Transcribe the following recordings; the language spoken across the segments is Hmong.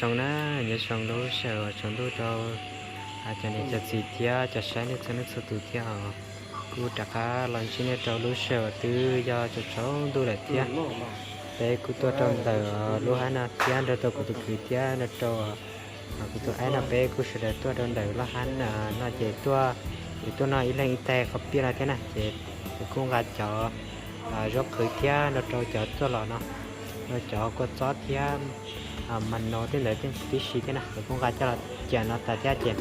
Nyob zoo na, nyob zoo lub sij hawm tsaus ntuj rau cov niam cov txiv thiab cov saib nej txhua leej txhua tus thiab os. Kuv rov qab los ntsib nej rau lub sij hawm twb yog tsaus tsaus ntuj lawm thiab. Peb kuj tuaj rau ntawm lub hab no thiab nrog rau kuv tus kwv thiab nrog rau kuv tus aib no, peb kuj sawv daws tuaj rau ntawm lub hab no ces tuaj, yuav tuaj noj ib leeg ib tais qhob piaj no thiab na, ces kuv kuj nqa cov zaub qhwv thiab nrog rau cov txuj lom no, cov kua txob thiab mas no tej ntawd tib si thiab na, lawv kuj nqa coj los cia no tas thiab ces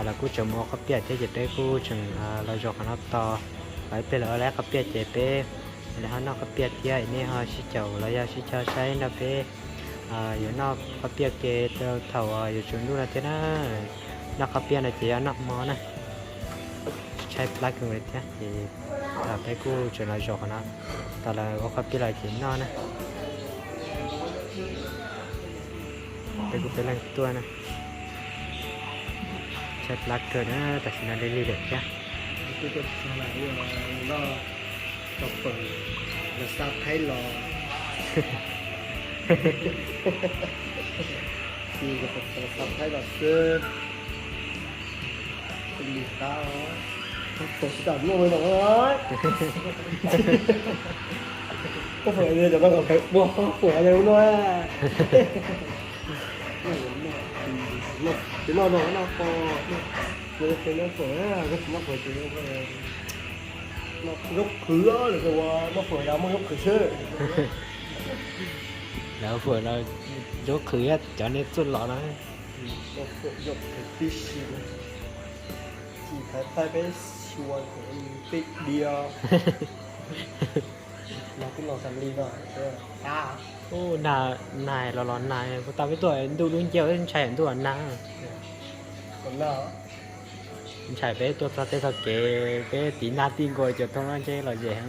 lawv kuj tseem mus ua qhob piaj thiab ces peb kuj tseem los zaum qhov no tos, lawv ib pliag lawv ua lawv qhob piaj ces peb ho noj qhob piaj thiab nej ho sib caum los yog sib cog saib nrog peb yuav noj qhob piaj ke rau thaum yuav tsaus ntuj no thiab na. Noj qhob piaj no ces yog noj hmo na, tshaib plab kawg li thiab ces peb kuj tseem los zaum qhov no, tos lawv ua qhob piaj los ces noj na. Peb kuj peb leeg tuaj na. Tshaib plab kawg na, tam sim no lig lig lawm thiab. Xa Thaib los, xa Thaib los xwb. Lig qab, pom tsis tas noj no. Koj pom cov no kom khaws ua pom no. Ces noj no noj pom, noj pom, noj pom ces zaub qhwv lawm, ua noj pom yog muaj zaub qhwv xwb. Lawv pom no zaub qhwv cov nej txuj lom no. Zaub qhwv tib si, tsis thaiv thaij peb xyuas peb diav. Nag los los nag, kuv tau peb tuaj ntuj dub nciab ntshai ntuj nag. Ntshai peb tuaj txog tej tog kev peb tiv nag tij nkaus cov thoob no ntshe los zem heev.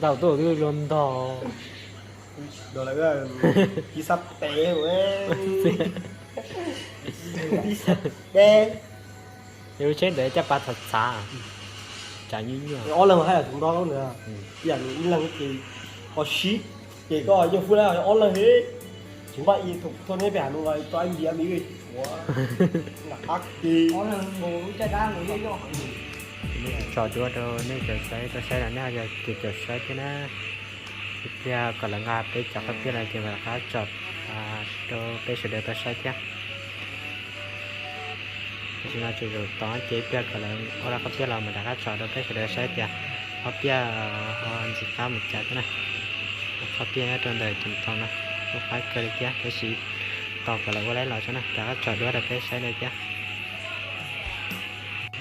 Tau tuaj twb luag ntog. Ib sab pem, ib sab pem. Lub tsheb ntawd caj pas txhav txhav, tsav nyuaj nyuaj. Ob leeg haj yam tsis nto ntawd, ib yam li ib leeg ces ho sib, ces koj yog fwj lawm ob leeg, tsis npaj ib thum tuaj neb pem hav nuv los tau ib ntiav me tshuav nram qab ke. Tso duab rau nej cov saib, tau saib los nej ho yog tus cov saib thiab na. Ib pliag kom lawv nqa peb cov qhob piaj los ces mam rov qab tso rau peb sawv daws tau saib thiab. Tam sim no tseem zaum tod ces ib pliag kom lawv ua lawv qhob piaj los mam rov qab tso rau peb sawv daws saib tias qhob piaj ho ntxim qab mus cas thiab na. Qhob piaj nyob rau ntawm ceem thoo no kuj qab kawg li thiab, tab sis tos kom lawv ua laib los tso na rov qab tso duab rau peb saib li thiab.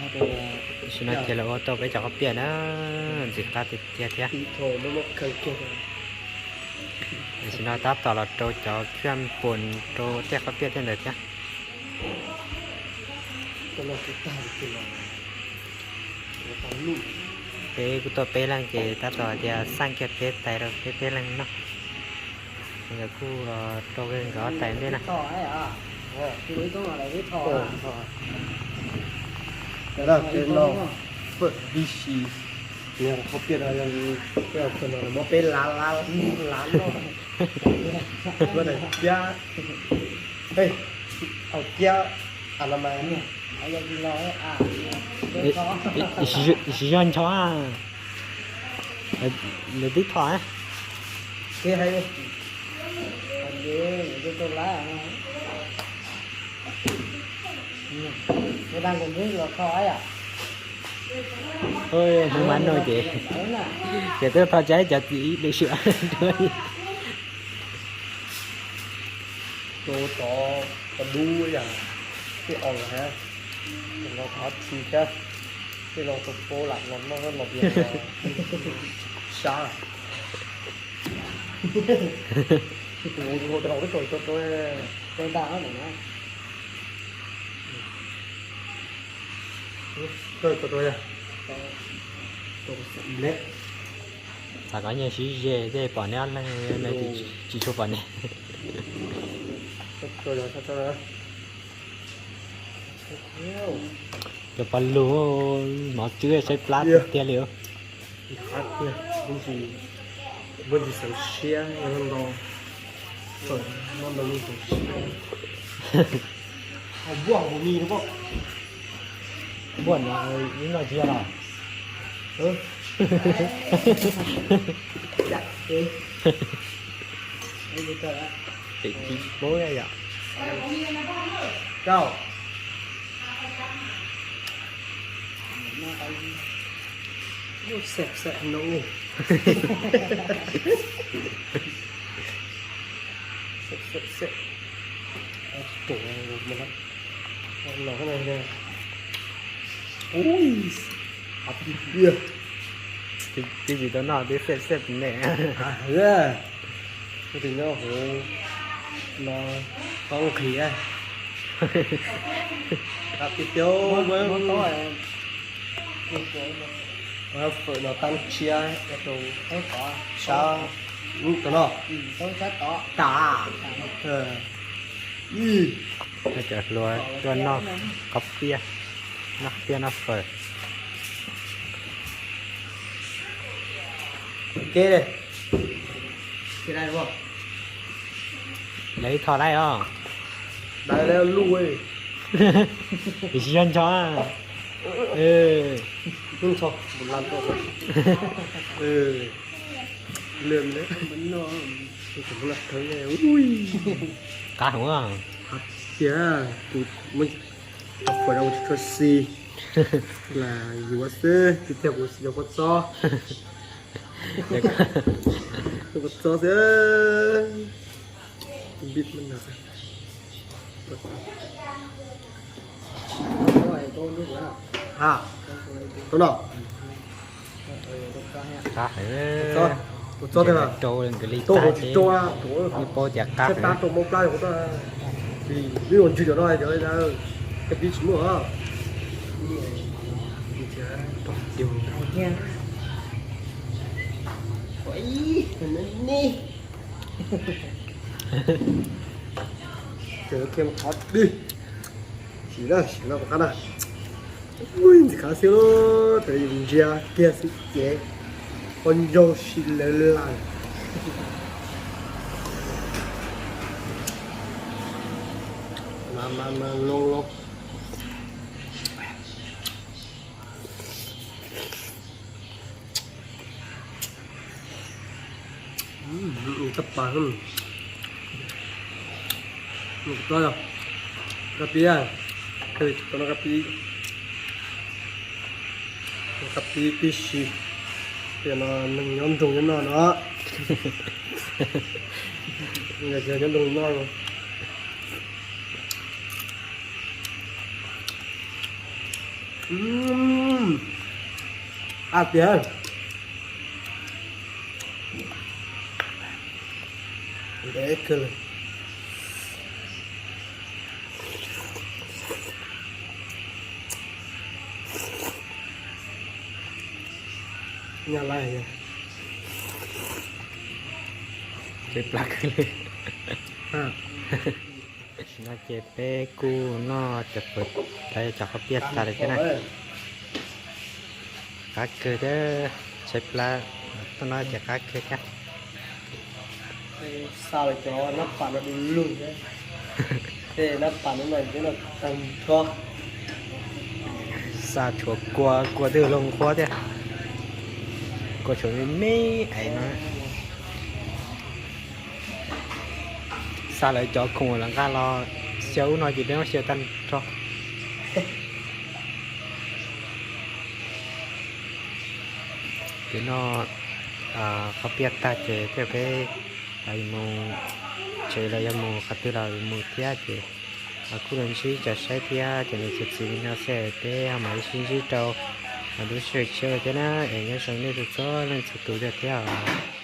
Tam sim no ces lawv ua tau peb cov qhob piaj na, ntxim qab tiag tiag thiab. Tam sim no tab tom los rau cov khaj pum rau tej qhob piaj tej ntawd thiab. Peb kuj tuaj peb leeg ces tab tom hais tias xaj kiag peb tais rau peb peb leeg noj. Nkawd kuj rau nkawd ob tais ntej na. Peb noj fawm tib si, qhob piaj no muab peb lav lav lav noj. Kiab, au kiab, a no mas, tsis yog ncho, lawv twb thom. Hmoob mab no ces, ces twb thov tsaib cov txiv lwm sij hawm. Rau cov, cov dub yam tej os hab, los thov txim thiab, tej los tau paub lam los noj los tias sab. Txav kov nyiaj sib ze tej pom neb ob leeg, tsis tshua pom neb. Cov pov lug, mov tswb saib plab tiag tiag li. Qab tiag, npaj tsis xav siab, noj ntau, noj ntau xav siab. Npaj hauv mis no, npaj no ib no tsis yog los. Ib pab yom. Rau. Ua, xav xav no. Xav xav xav. Tuaj los no. Ui, hab tiag. Twb tsis tau noj twb xav xav ne. Ua, twb nyob hauv no, tau nqhis. Hab tiag tiag. Fawm no tag tshiab, sab, ub, tau noj. Tas. Cov hluas tuaj noj qhov piaj, noj piaj noj fawm. Lawv ib thom laij os. Tsis yog ncho. Qab heev. Tias kuv tau fuas rau tsis tshua xis, lam yuav xwb, tsis tiag kuv xis rau kua txob. Kua txob xwb. Tau noj. Qab heev. Rau nkawd li qab ces nws paub tias qab heev. Sim na, sim no rov qab na. Ntxim qab xwb, ntsia kiag xwb ces ho ncaug si lawv lawm. Mas mas mas loo loo. Tab pas, kab pib, kab pib, kab pib tib si, no neeg nyob nroog nyob no no, nyob nroog nyob no. Qab tiag. Ntev kawg li. Nyaj laj, tshaib plab kawg li. Tam sim no ces peb kuj noj cov fawm los yog cov qhob piaj tas lawm thiab na. Qab kawg thiab, tshaib plab, tuaj noj ces qab kawg thiab. Xa lawv cov nab pas no du lug thiab. Tej nab pas no no tag nrho. Xa tshuav kua, kua twb hloov qhuab thiab. Kua tshuav me me ais no. Xa lawv cov khoom lawv nqa los xyaw ub no ces peb muab xyaw tag nrho. Ces noj qhob piaj tag ces thiaj peb mus tsev los yog mus qhov twg los mus thiab ces kuj los ntsib cov saib thiab cov niam cov txiv li no xwb, peb ho mam li sib ntsib rau lub sij hawm tshiab thiab na. Es nyob zoo nej txhua txhua leej txhua tus thiab os.